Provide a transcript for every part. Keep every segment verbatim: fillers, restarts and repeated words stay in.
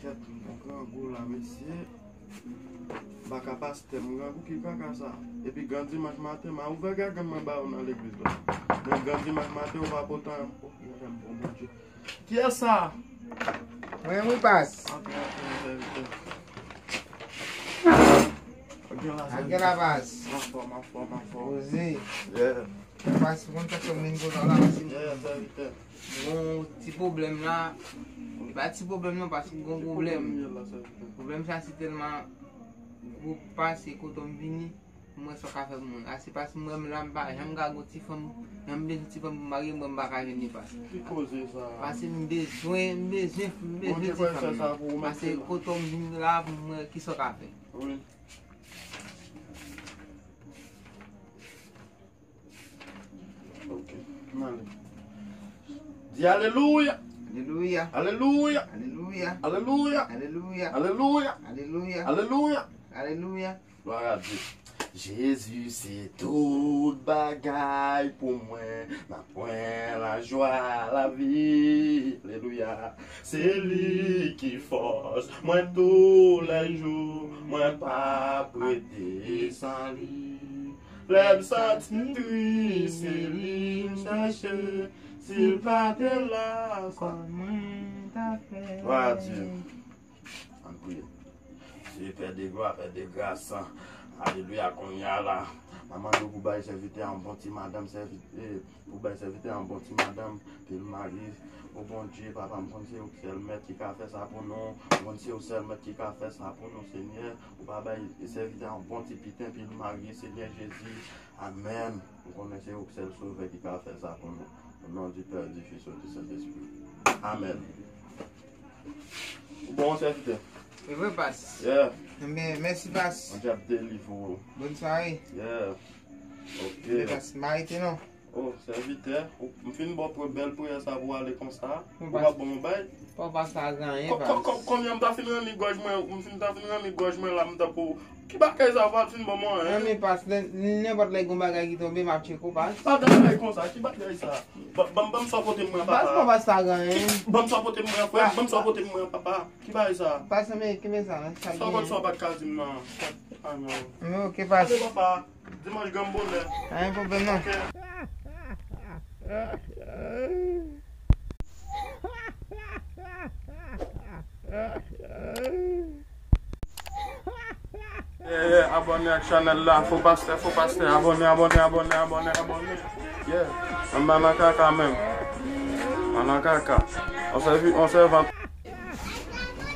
Kèt, m grangou la, mesye. M pa ka pastè, m grangou ki kaka sa. Epi gran dimanch maten, m a ouvè gagann mwen ba yo nan legliz la. Men gran dimanch maten, ou pa pote anyen. Oh, m bon Bondye. Kiyès sa? Mwen wi, pas. Antre, antre, sèvitè. Antre la, sèvitè. Antre la, pas. Anfòm, anfòm, anfòm. Poze. Yeah. Pas, ou konn sa k fè m vin kote w la, pas. Yeah, sèvitè. Gon ti pwoblèm la. E pa ti pwoblèm non, pas, gon pwoblèm. Pwoblèm sa se tèlman gwo, pas, kote m vini. Mwen sa w ka fè pou mwen. Ase pase mwen menm la, m pa janm ka gon ti fanm, jan m bezwen ti fanm pou m marye, mwen m pa ka jwenn li, pas. Ki koze sa? Pase m bezwen, m bezwen, m bezwen ti fanm nan. Pase kote w m vin la pou mwen, kisa w ka fè? Wi. Ok. M ale. Di alelouya. Alelouya. Alelouya. Alelouya. Alelouya. Alelouya. Alelouya. Alelouya. Alelouya. Alelouya. Glwa a Dye. Jezi se tout bagay pou mwen, nan pwen lajwa lavi. Alelouya. Se li ki fòs mwen toulèjou, mwen p ap rete san li. Lè m santi m tris, se li m chèche. Si l pa te la, kòman mwen ta fè? Glwa a Dye. Ann priye. Senyè, Pè de glwa, Pè de gras. Alelouya, kounye a la. Mwen mande w pou bay sèvitè a yon bon ti madanm, sèvitè, pou bay sèvitè a yon bon ti madanm, pou l marye. O Bondye, papa, m konn se ou sèl mèt ki ka fè sa pou nou. M konn se ou sèl mèt ki ka fè sa pou nou, Senyè. Ou pa bay sèvitè a yon bon ti piten, pou l marye, Senyè Jezi. Amèn. M konnen se ou sèl sovè ki ka fè sa pou nou. Au nom du Père, du Fils et du Saint-Esprit. Amèn. Ou bon, sèvitè? E vre, pas. Yeah. Enben, mèsi, pas. Bondye ap delivre w. Bonne soirée. Yeah. Ok. Enben, pas, m arete non. Oh, sèvitè, ou, m fin ba w bèl priyè sa pou w ale konsa. Ou pa ban m yon bay? Papa sa gen anyen, pas. Konbyen m ta fin ranni gòj mwen, m fin ta fin ranni gòj mwen la, m ta pou. Ki bagay sa, ou pa fin ban m anyen? Anyen, pas, nenpòt lè gon bagay ki tonbe, m ap tcheke w, pas. Pa gen bagay konsa, ki bagay sa? Ban m, ban m sa w pote m mwen, papa. Pas, papa sa gen anyen. Ban m sa w pote m mwen, frè, ban m sa w pote m mwen, papa. Ki bagay sa? Pas, men, kenbe sa, sa gen anyen. Sa w konn sa w pa t ka di m nan? Ah, non. Men, ok, pas. Allez, papa. Dimanch granm bonè. Pa gen pwoblèm non. Ok. Eh, eh, abòne ak chanèl la, fo pastè, fo pastè, abòne, abòne, abòne, abòne, abòne. Yeah, anba nan kaka menm. Anba nan kaka. On sèvi, on sèvant.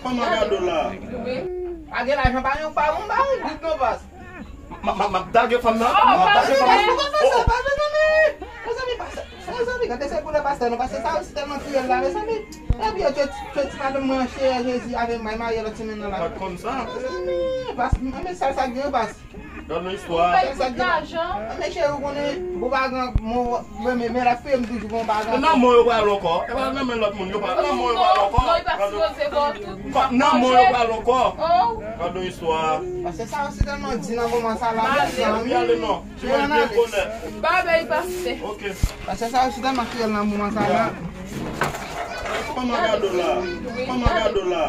Kòman gade w la? Pa gen lajan, pa gen, pa gen, pa gen goud non, pas. M ap, m ap, m ap dage fanm nan. M ap dage fanm nan. Oh, mezanmi, mezanmi, mezanmi, gade se koulè pastè non, pastè sa osi tèlman kriyèl la, mezanmi. Epi yo tchwe, tchwe ti madanm mwen an cheri Jezi avè m, bay marye lòt semèn nan la. Mezanmi, pas, men sa, sa gen, pas. Gade yon istwa. Ou pèdi lajan. Men cheri, ou konnen, bon, pa gen, men, men, men la fè m toujou, bon, pa gen. Nan men yo pral ankò. E pa nan men lòt moun yo pral. Nan men yo pral ankò. Non, li pa sipoze ba w tout. Nan men yo pral ankò. Oh. Gade yon istwa. Pastè sa osi tèlman di nan moman sa la, mezanmi. Epi ale non. Ti mwen byen bonè. Babay, pastè. Ok. Pastè sa osi tèlman kriyèl nan moman sa la. Kòman gade w la? Kòman gade w la?